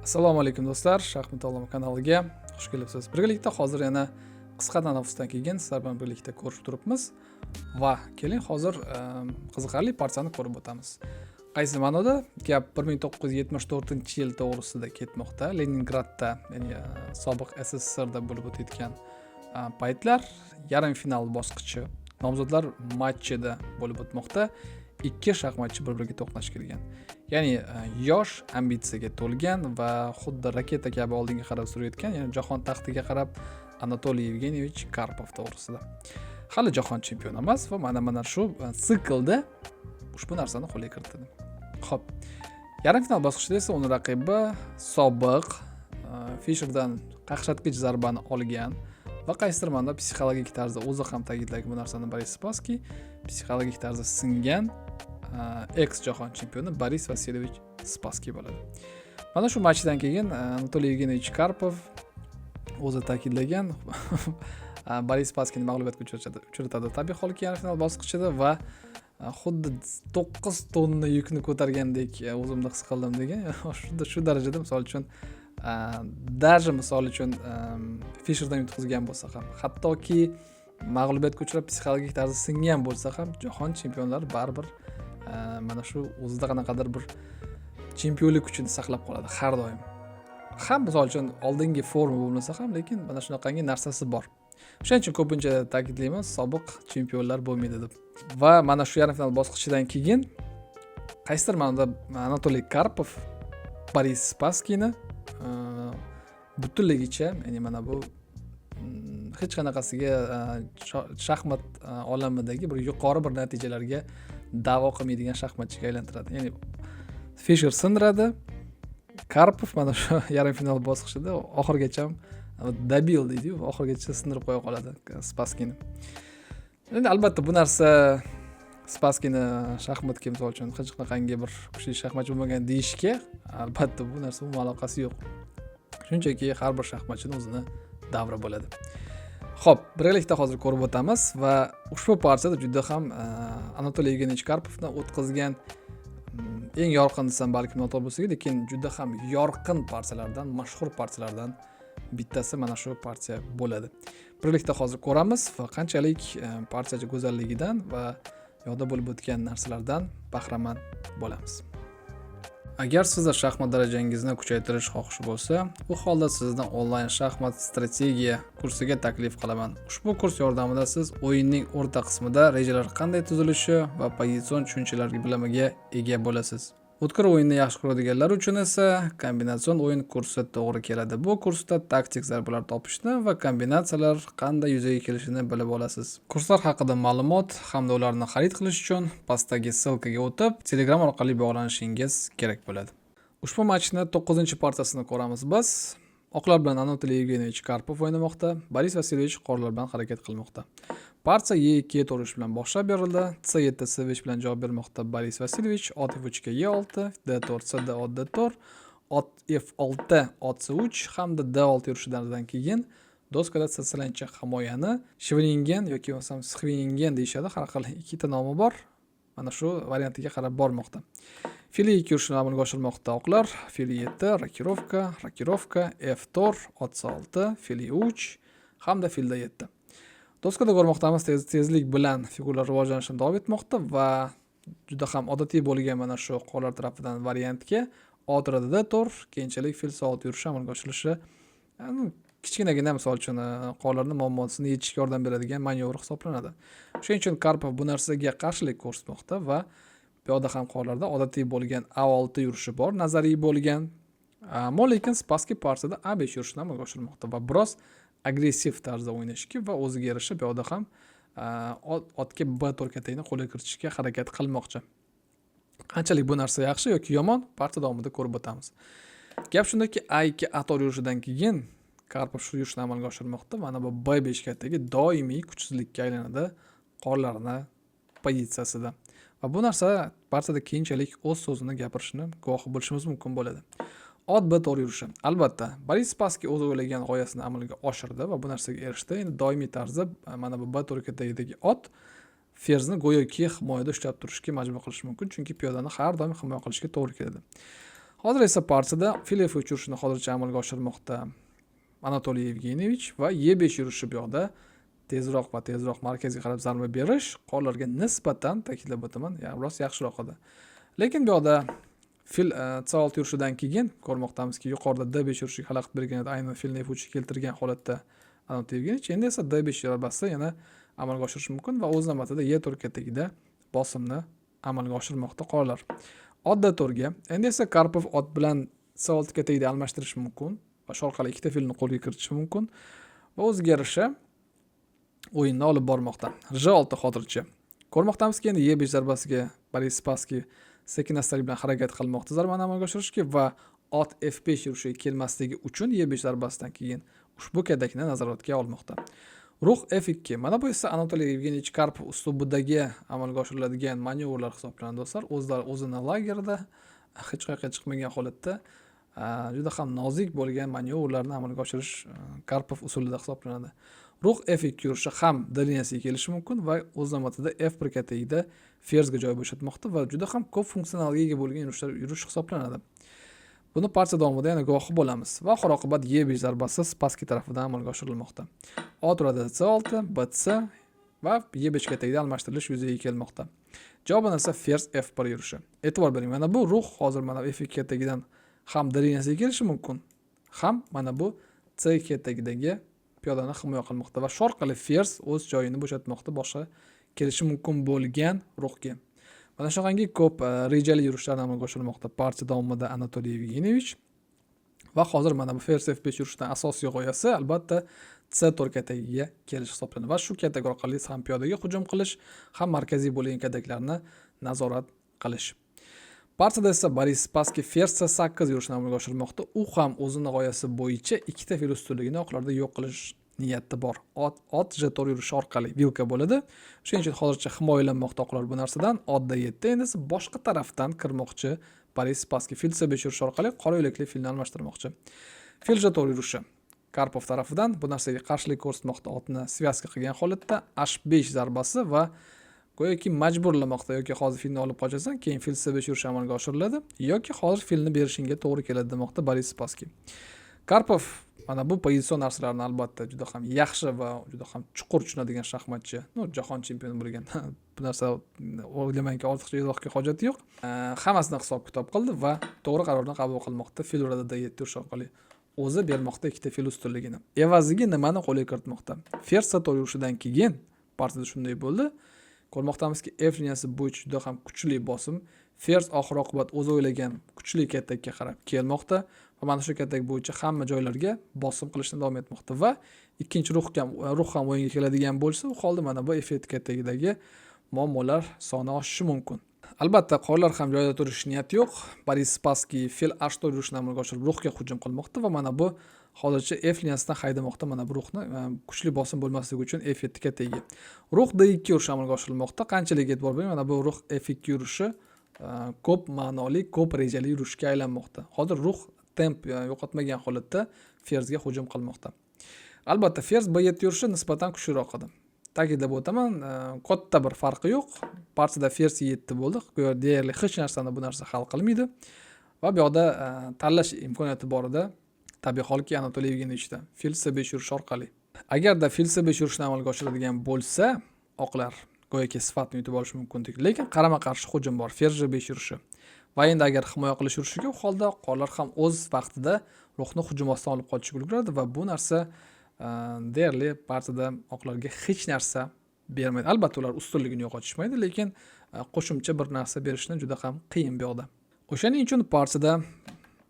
Assalomu alaykum, do'stlar! Shaxmat olami kanaliga xush kelibsiz. Birgalikda hozir yana qisqa tanaffusdan keyin sizlar bilan birgalikda ko'rishib turibmiz va keling, hozir qiziqarli partiyani ko'rib o'tamiz. Qaysi ma'noda? Gap 1974-yil to'g'risida ketmoqda. Leningradda, ya'ni sobiq SSSRda bo'lib o'tayotgan paytlar, yarim final bosqichi nomzodlar matchida bo'lib o'tmoqda. Ikki shaxmatchi bir biriga to'qnash kelgan, ya'ni yosh, ambitsiyaga to'lgan va xuddi raketa kabi oldinga qarab surayotgan, ya'ni jahon taxtiga qarab Anatoliy Yevgenyevich Karpov to'g'risida. Hali jahon chempioni emas va mana shu siklda ushbu narsani qo'lga kiritadi. Ho'p, yarim final bosqichida esa uni raqibi sobiq Fisherdan qaqshatqich zarbani olgan va qaysidir ma'noda psixologik tarzda, o'zi ham ta'kidlagan bu narsani Boris Spassky, psixologik tarzda singan eks jahon chempioni Boris Vasilyevich Spassky bo'ladi. Mana shu matchdan keyin Anatoliy Yevgenyevich Karpov o'zi ta'kidlagan, Boris Spasskini mag'lubiyatga uchratadi tabiiy holki yarim final bosqichida va xuddi 9 tonna yukni ko'targandek o'zimni his qildim degan. Xuddi shu darajada, misol uchun, даже misol uchun Fisherdan yutqizgan bo'lsa ham, hattoki mag'lubiyatga uchrab, psixologik tarzda singan bo'lsa ham, jahon chempionlari baribir mana shu o'zida qanaqadir bir chempionlik kuchini saqlab qoladi har doim ham. Misol uchun, oldingi forma bo'lmasa ham, lekin mana shunaqangi narsasi bor. O'shaning uchun ko'pincha ta'kidlayman, sobiq chempionlar bo'lmaydi deb. Va mana shu yarim final bosqichidan keyin qaysidir ma'noda Anatoliy Karpov Boris Spasskiyni butunligicha, ya'ni mana bu hech qanaqasiga shaxmat olamidagi bir yuqori bir natijalarga da'vo qilmaydigan shaxmatchiga aylantiradi. Ya'ni Fisher sindiradi, Karpov mana shu yarim final bosqichida oxirigacha добил deydiyu, oxirigacha sindirib qo'ya qoladi Spasskini. Endi albatta bu narsa Spasskini shaxmatga, misol uchun, hech qanaqangi bir kuchli shaxmatchi bo'lmagan deyishga, albatta, bu narsa umuman aloqasi yo'q. Shunchaki har bir shaxmatchini o'zini davri bo'ladi. Ho'p, birgalikda hozir ko'rib o'tamiz va ushbu partiyada juda ham Anatoliy Yevgenyevich Karpovni o'tkazgan eng yorqin desam, balkim noto'g'ri bo'lsa kerak, lekin juda ham yorqin partiyalardan, mashhur partiyalardan bittasi mana shu partiya bo'ladi. Birgalikda hozir ko'ramiz va qanchalik partiya go'zalligidan va yoqda bo'lib o'tgan narsalardan bahramand bo'lamiz. Agar sizda shaxmat darajangizni kuchaytirish xohishi bo'lsa, u holda sizni onlayn shaxmat strategiya kursiga taklif qilaman. Ushbu kurs yordamida siz o'yinning o'rta qismida rejalar qanday tuzilishi va pozitsion tushunchalar bilimiga ega bo'lasiz. O'tkir o'yinni yaxshi ko'radiganlar uchun esa kombinatsion o'yin kursi to'g'ri keladi. Bu kursda taktik zarbalar topishni va kombinatsiyalar qanday yuzaga kelishini bilib olasiz. Kurslar haqida ma'lumot hamda ularni xarid qilish uchun pastdagi ссылка ga o'tib, Telegram orqali bog'lanishingiz kerak bo'ladi. Ushbu matchni 9-partiyasini ko'ramiz biz. Oqlar bilan Anatoliy Yevgenyevich Karpov o'ynamoqda, Boris Vasilyevich qoralar bilan harakat qilmoqda. Partiya E2 to'rish bilan boshlab berildi. C7 C5 bilan javob bermoqda Boris Vasilyevich. Ot F3 ga E6, D4 CD ot D4, ot F6 ot C3 hamda D6 yurishidan keyin doskada Sitsilyancha himoyani, Shveningen yoki bo'lmasam Sxveningen deyishadi, har xil ikkita nomi bor. Mana shu variantiga qarab bormoqda. Fil E2 yurishini amalga oshirmoqda oqlar. Fil E7, rokirovka, rokirovka, F4, ot C6, fil E3 hamda fil D7. Doskada ko'rmoqdamiz, tez tezlik bilan figuralar rivojlanishini davom etmoqda va juda ham odatiy bo'lgan mana shu qoralar tarafidan variantga ot D4, keyinchalik fil C6 yurishi amalga oshirilishi, kichkinagina, misol uchun, qoralarni muammosini yechishga yordam beradigan manyovr hisoblanadi. Shuning uchun Karpov bu narsaga qarshilik ko'rsatmoqda va piyoda ham qoralarda odatiy bo'lgan A6 yurishi bor, nazariy bo'lgan. Ammo lekin Spassky partiyada A5 yurishini amalga oshirmoqda va biroz agressiv tarzda o'ynashga va o'ziga yarasha piyoda ham otga B4 katakni qo'lga kiritishga harakat qilmoqchi. Qanchalik bu narsa yaxshi yoki yomon, partiya davomida ko'rib o'tamiz. Gap shundaki, A2 A4 yurishidan keyin Karpov shu yurishni amalga oshirmoqda. Mana bu B5 katagi doimiy kuchsizlikka aylanadi qoralarni pozitsiyasida. Va bu narsa partiyada keyinchalik o'z so'zini gapirishini guvohi bo'lishimiz mumkin bo'ladi. Ot B4 yurishi. Albatta, Boris Spassky o'zi o'ylagan g'oyasini amalga oshirdi va bu narsaga erishdi. Endi doimiy tarzda mana bu B4 katagidagi ot ferzni go'yoki himoyada ushlab turishga majbur qilishi mumkin, chunki piyodani har doim himoya qilishga to'g'ri keladi. Hozir esa partiyada fil f3 yurishini hozircha amalga oshirmoqda Anatoliy Yevgeniyevich va e5 yurishi bu yoqda tezroq va tezroq markazga qarab zarba berish qoralarga nisbatan, ta'kidlab o'taman, biroz yaxshiroq edi. Lekin bu yoqda fil c6 yurishidan keyin ko'rmoqdamizki, yuqorida d5 yurishiga xalaqit bergan edi, aynan filni f3 keltirgan holatda Anatoliy Yevgeniyevich. Endi esa d5 zarbasi yana amalga oshirish mumkin va o'z navbatida e4 katagida bosimni amalga oshirmoqda qoralar. Ot d4ga. Endi esa Karpov ot bilan c6 katagida almashtirish mumkin va shu orqali ikkita filni qo'lga kiritishi mumkin va o'ziga yarasha o'yinni olib bormoqda. G6 hozircha. Ko'rmoqdamizki, endi e5 zarbasiga Boris Spasskiy sekin astalik bilan harakat qilmoqda zarbani amalga oshirishga va ot f5 yurishiga kelmasligi uchun e5 zarbasidan keyin ushbu katakni nazoratga olmoqda. Rux f2. Mana bu esa Anatoliy Yevgeniyevich Karpov uslubidagi amalga oshiriladigan manevrlar hisoblanadi, do'stlar. O'zlari o'zini lagerida hech qayerga chiqmagan holatda juda ham nozik bo'lgan manevrlarni amalga oshirish Karpov usulida hisoblanadi. Rux f2 yurishi ham d liniyasiga kelishi mumkin va o'z navbatida f1 katagida ferzga joy bo'shatmoqda va juda ham ko'p funksionalga ega bo'lgan yurishlar yurish hisoblanadi. Buni partiya davomida yana guvohi bo'lamiz va oxir oqibat e5 zarbasi Spasskiy tarafidan amalga oshirilmoqda. Ot uradi c6, bc va e5 katagida almashtirilish yuzaga kelmoqda. Javobini esa ferz f1 yurishi. E'tibor bering, mana bu rux hozir mana f2 katagidan ham d liniyasiga kelishi mumkin, ham mana bu c katagidagi piyodani himoya qilmoqda va shu orqali ferz o'z joyini bo'shatmoqda boshqa kelishi mumkin bo'lgan ruhga. Mana shunaqangi ko'p rejali yurishlarni amalga oshirmoqda partiya davomida Anatoliy Yevgeniyevich. Va hozir mana bu ferz f5 yurishidan asosiy g'oyasi albatta c4 katagiga kelish hisoblanadi va shu katak orqali ham piyodaga hujum qilish, ham markaziy bo'lgan kataklarni nazorat qilish. Partiyada esa Boris Spasskiy ferz c8 yurishini amalga oshirmoqda. U ham o'zini g'oyasi bo'yicha ikkita fil ustunligini oqlarda yo'q qilish niyati bor. Ot g4 yurishi orqali vilka bo'ladi. Shuning uchun hozircha himoyalanmoqda oqlar bu narsadan. Ot d7, endi esa boshqa tarafdan kirmoqchi Boris Spasskiy fil c5 yurishi orqali qora yo'lakli filni almashtirmoqchi. Fil g4 yurishi Karpov tarafidan bu narsaga qarshilik ko'rsatmoqda, otni связка qilgan holatda h5 zarbasi va go'yoki majburlamoqda, yoki hozir filni olib qochasan, keyin fil c5 yurishi amalga oshiriladi, yoki hozir filni berishingga to'g'ri keladi demoqda Boris Spasskiy. Karpov mana bu pozitsion narsalarni albatta juda ham yaxshi va juda ham chuqur tushunadigan shaxmatchi, ну, jahon chempioni bo'lgan. Bu narsa o'ylamanki, ortiqcha izohga hojat yo'q. Hammasini hisob kitob qildi va to'g'ri qarorni qabul qilmoqda. Fil uradi d7 yurishi orqali o'zi bermoqda ikkita fil ustunligini. Evaziga nimani qo'lga kiritmoqda? Ferz c4 yurishidan keyin partiyada shunday bo'ldi. Ko'rmoqdamizki, f liniyasi bo'yicha juda ham kuchli bosim. Ferz oxir oqibat o'zi o'ylagan kuchli katakka qarab kelmoqda va mana shu katak bo'yicha hamma joylarga bosim qilishni davom etmoqda va ikkinchi rux ham o'yinga keladigan bo'lsa, u holda mana bu f7 katagidagi muammolar soni oshishi mumkin. Albatta, qoralar ham joyida turish niyati yo'q. Boris Spasskiy fil h4 yurishini amalga oshirib, ruhga hujum qilmoqda va mana bu hozircha f liniyasidan haydamoqda mana bu ruhni, kuchli bosim bo'lmasligi uchun f7 katagiga. Ruh d2 yurishi amalga oshirilmoqda. Qanchalik e'tibor bering, mana bu ruh f2 yurishi ko'p ma'noli, ko'p rejali yurishga aylanmoqda. Hozir ruh temp yo'qotmagan holatda ferzga hujum qilmoqda. Albatta, ferz b7 yurishi nisbatan kuchliroq edi. Ta'kidlab o'taman, katta bir farqi yo'q. Partiyada ferz e7 bo'ldi. Go'yo deyarli hech narsani bu narsa hal qilmaydi. Va bu yoqda tanlash imkoniyati bor edi. Tabiiy holki, Anatoliy Yevgenyevichda fil c5 yurishi orqali. Agarda fil c5 yurishini amalga oshiradigan bo'lsa, oqlar go'yoki sifatni yutib olishi mumkindek. Lekin qarama-qarshi hujum bor. Ferz g5 yurishi. Va endi agar himoya qilish yurishiga, u holda qoralar ham o'z vaqtida ruhni hujum ostidan olib qochishga ulguradi va bu narsa deyarli partiyada oqlarga hech narsa bermaydi. Albatta, ular ustunligini yo'qotishmaydi, lekin qo'shimcha bir narsa berishni juda ham qiyin bu yoqda. O'shaning uchun partiyada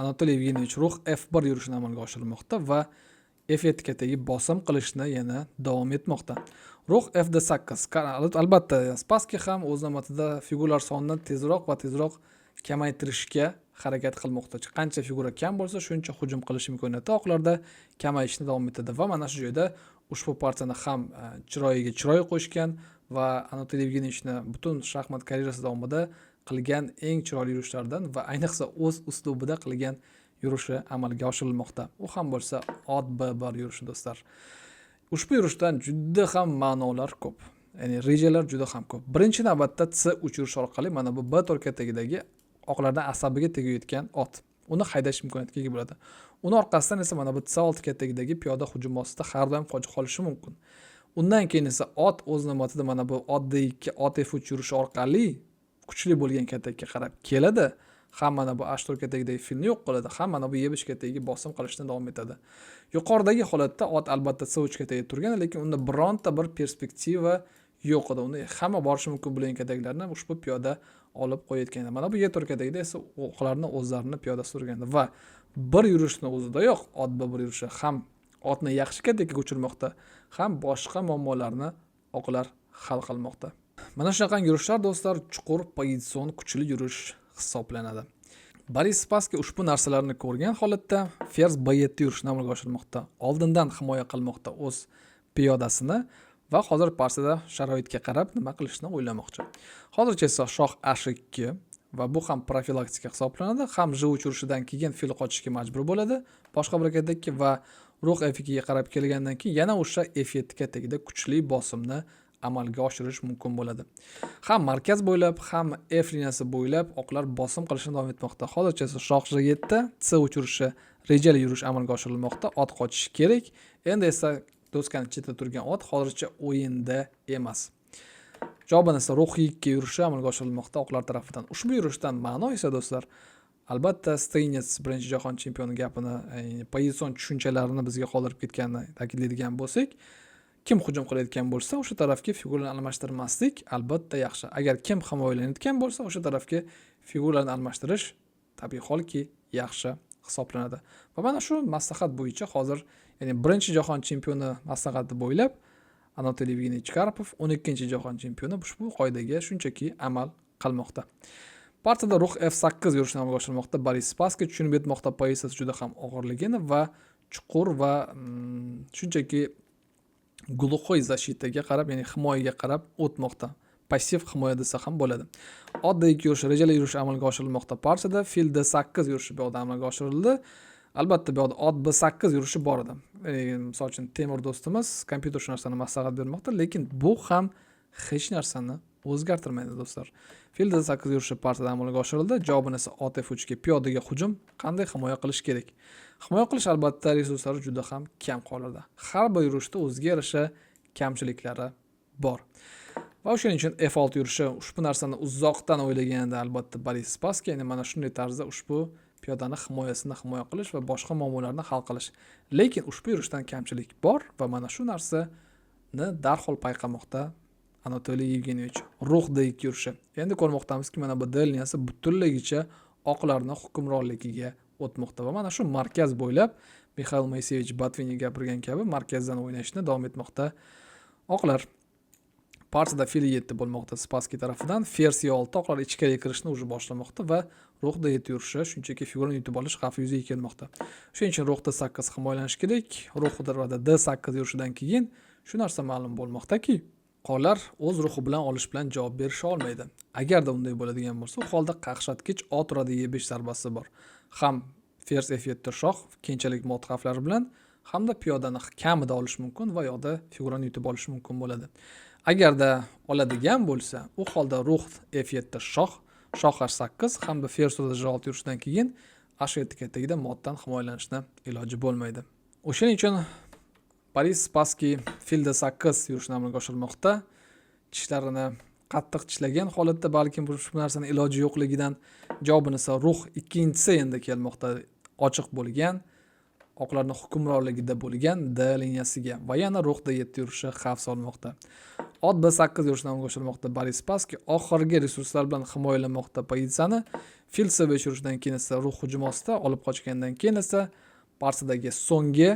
Anatoliy Yevgeniyevich ruh f1 yurishini amalga oshirmoqda va f7 katagi bosim qilishni yana davom etmoqda. Ruh fd8. Albatta, Spasskiy ham o'z navbatida figuralar sonini tezroq va tezroq kamaytirishga harakat qilmoqda. Qancha figura kam bo'lsa, shuncha hujum qilish imkoniyati oqlarda kamayishni davom etadi va mana shu joyda ushbu partiyani ham chiroyiga chiroy qo'shgan va Anatoliy Yevgenyevichni butun shaxmat karyerasi davomida qilgan eng chiroyli yurishlardan va ayniqsa o'z uslubida qilgan yurishi amalga oshirilmoqda. U ham bo'lsa ot b1 yurishi, do'stlar. Ushbu yurishdan juda ham ma'nolar ko'p. Ya'ni rejalar juda ham ko'p. Birinchi navbatda c3 yurishi orqali mana bu b to'rt katagidagi oqlardan asabiga tegayotgan ot. Uni haydash imkoniyatiga ega bo'ladi. Uni orqasidan esa mana bu C6 katagidagi piyoda hujum ostida har doim qochib qolishi mumkin. Undan keyin esa ot o'z navbatida mana bu ot D2, ot F3 yurishi orqali kuchli bo'lgan katakka qarab keladi. Ham mana bu H4 katagidagi filni yo'q qiladi, ham mana bu E5 katagiga bosim qilishni davom etadi. Yuqoridagi holatda ot albatta C3 katagida turgan, lekin unda bironta bir perspektiva yo'q edi. Unda hamma borishi mumkin bo'lgan kataklarni ushbu piyoda olib qo'yayotgan edi. Mana bu E4 katagida esa oqlarni o'zlarini piyodasi turgandi va bir yurishni o'zidayoq ot B1 yurishi ham otni yaxshi katakka ko'chirmoqda, ham boshqa muammolarni oqlar hal qilmoqda. Mana shunaqangi yurishlar, do'stlar, chuqur pozitsion kuchli yurish hisoblanadi. Boris Spassky ushbu narsalarni ko'rgan holatda ferz B7 yurishni amalga oshirmoqda. Oldindan himoya qilmoqda o'z piyodasini va hozir partiyada sharoitga qarab nima qilishni o'ylamoqchi. Hozircha esa shoh H2 va bu ham profilaktika hisoblanadi, ham G3 yurishidan keyin fil qochishga majbur bo'ladi boshqa bir katakka va ruh F2 ga qarab kelgandan keyin yana o'sha F7 katagida kuchli bosimni amalga oshirish mumkin bo'ladi. Ham markaz bo'ylab, ham F liniyasi bo'ylab oqlar bosim qilishni davom etmoqda. Hozircha esa shoh G7, C3 yurishi rejali yurish amalga oshirilmoqda. Ot qochishi kerak. Endi esa doskani chetida turgan ot hozircha o'yinda emas. Javoban esa ruh 2 yurishi amalga oshirilmoqda oqlar tarafidan. Ushbu yurishdan ma'no esa, do'stlar, albatta Steynets birinchi jahon chempioni gapini, pozitsion tushunchalarini bizga qoldirib ketganini ta'kidlaydigan bo'lsak, kim hujum qilayotgan bo'lsa, o'sha tarafga figurani almashtirmaslik albatta yaxshi. Agar kim himoyalanayotgan bo'lsa, o'sha tarafga figurlarni almashtirish tabiiy holki yaxshi hisoblanadi. Va mana shu maslahat bo'yicha hozir, ya'ni birinchi jahon chempioni maslahati bo'ylab Anatoliy Evgeniyevich Karpov, 12-jahon chempioni, ushbu qoidaga shunchaki amal qilmoqda. Partiyada ruh F8 yurishini amalga oshirmoqda. Boris Spassky tushunib yetmoqda pozitsiyasi juda ham og'irligini va chuqur va shunchaki глухой защита ga qarab, ya'ni himoyaga qarab o'tmoqda. Passiv himoya desa ham bo'ladi. Ot D2 yurishi rejali yurish amalga oshirilmoqda partiyada. Fil D8 yurishi bu yoqda amalga oshirildi. Albatta, bu yoqda ot B8 yurishi bor edi. Misol uchun, Temur do'stimiz kompyuter shu narsani maslahat bermoqda, lekin bu ham hech narsani o'zgartirmaydi, do'stlar. Fil D8 yurishi partiyada amalga oshirildi. Javobini esa ot F3 ga piyodaga hujum. Qanday himoya qilish kerak? Himoya qilish albatta resurslari juda ham kam qoladi. Har bir yurishda o'ziga yarasha kamchiliklari bor. Va o'shaning uchun F6 yurishi ushbu narsani uzoqdan o'ylaganda albatta Boris Spassky, ya'ni mana shunday tarzda ushbu piyodani himoyasini himoya qilish va boshqa muammolarni hal qilish. Lekin ushbu yurishdan kamchilik bor va mana shu narsani darhol payqamoqda Anatoliy Evgeniyevich. Ruh D2 yurishi. Endi ko'rmoqdamizki, mana bu D liniyasi butunligicha oqlarni hukmronligiga o'tmoqda va mana shu markaz bo'ylab Mixail Moiseyevich Botvinnik gapirgan kabi markazdan o'ynashni davom etmoqda oqlar. Partiyada fil 7 bo'lmoqda Spassky tarafidan. Ferz E6, oqlar ichkariga kirishni уже boshlamoqda va ruh D7 yurishi shunchaki figurani yutib olish xavfi yuzaga kelmoqda. Shuning uchun ruh D8 himoyalanish kerak. Ruh D8 yurishidan keyin shu narsa ma'lum bo'lmoqdaki, qoralar o'z ruhi bilan olish bilan javob berisha olmaydi. Agarda unday bo'ladigan bo'lsa, u holda qaqshatqich ot uradi E5 zarbasi bor. Ham ferz F7 shoh keyinchalik mot xavflari bilan, hamda piyodani kamida olish mumkin va yoqda figurani yutib olish mumkin bo'ladi. Agarda oladigan bo'lsa, u holda ruh F7 shoh, shoh H8 hamda ferz G6 yurishidan keyin H7 katagida motdan himoyalanishni iloji bo'lmaydi. O'shaning uchun Boris Spassky fil D8 yurishini amalga oshirmoqda. Tishlarini qattiq tishlagan holatda, balkim shu narsani iloji yo'qligidan. Javobini esa ruh ikkinchisi endi kelmoqda ochiq bo'lgan, oqlarni hukmronligida bo'lgan D liniyasiga va yana ruh D7 yurishi xavf solmoqda. Ot B8 yurishini amalga oshirmoqda Boris Spassky, oxirgi resurslar bilan himoyalamoqda pozitsiyani. Fil C5 yurishidan keyin esa ruh hujum ostida olib qochgandan keyin esa partiyadagi so'nggi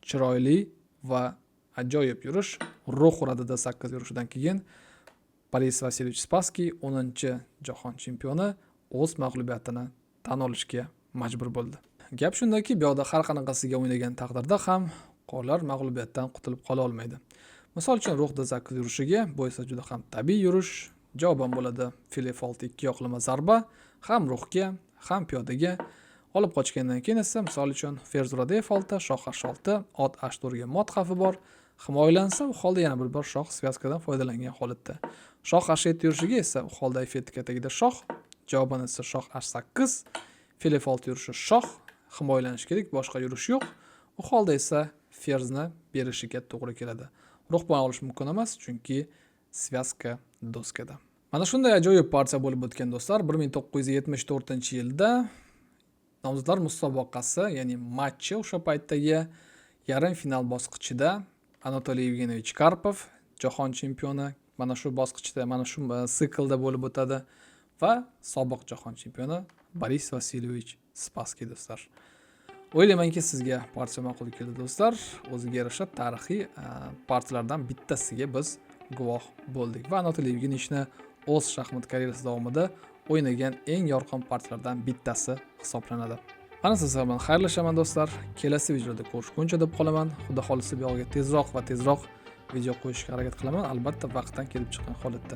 chiroyli va ajoyib yurish ruh uradi D8 yurishidan keyin Boris Vasilyevich Spassky, 10-jahon chempioni, o'z mag'lubiyatini tan olishga majbur bo'ldi. Gap shundaki, bu yoqda har qanaqasiga o'ynagan taqdirda ham qoralar mag'lubiyatdan qutulib qola olmaydi. Misol uchun, ruh D8 yurishiga, bu esa juda ham tabiiy yurish, javoban bo'ladi fil F6 ikki yoqlama zarba ham ruhga, ham piyodaga. Olib qochgandan keyin esa, misol uchun, ferz uradi F6, shoh H6, ot H4 ga mot xavfi bor. Himoyalansa, u holda yana bir bor shoh связка dan foydalangan holatda. Shoh H7 yurishiga esa u holda F7 katagida shoh, javoban esa shoh H8. Fil f6 yurishi shoh, himoyalanish kerak, boshqa yurish yo'q. U holda esa ferzni berishiga to'g'ri keladi. Ruh bilan olish mumkin emas, chunki связка doskada. Mana shunday ajoyib partiya bo'lib o'tgan, do'stlar. 1974-yilda nomzodlar musobaqasi, ya'ni matchi, o'sha paytdagi yarim final bosqichida Anatoliy Yevgeniyevich Karpov, jahon chempioni, mana shu bosqichda, mana shu siklda bo'lib o'tadi va sobiq jahon chempioni Boris Vasilyevich Spasskiy, do'stlar. O'ylaymanki, sizga partiya ma'qul keldi, do'stlar. O'ziga yarasha tarixiy partiyalardan bittasiga biz guvoh bo'ldik va Anatoliy Yevgenyevichni o'z shaxmat karyerasi davomida o'ynagan eng yorqin partiyalardan bittasi hisoblanadi. Mana sizlar bilan xayrlashaman, do'stlar. Kelasi videoda ko'rishguncha deb qolaman. Xudo xohlasa, bu yog'iga tezroq va tezroq video qo'yishga harakat qilaman, albatta, vaqtdan kelib chiqqan holatda.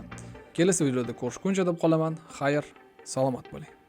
Kelasi videoda ko'rishguncha deb qolaman. Xayr, salomat bo'ling.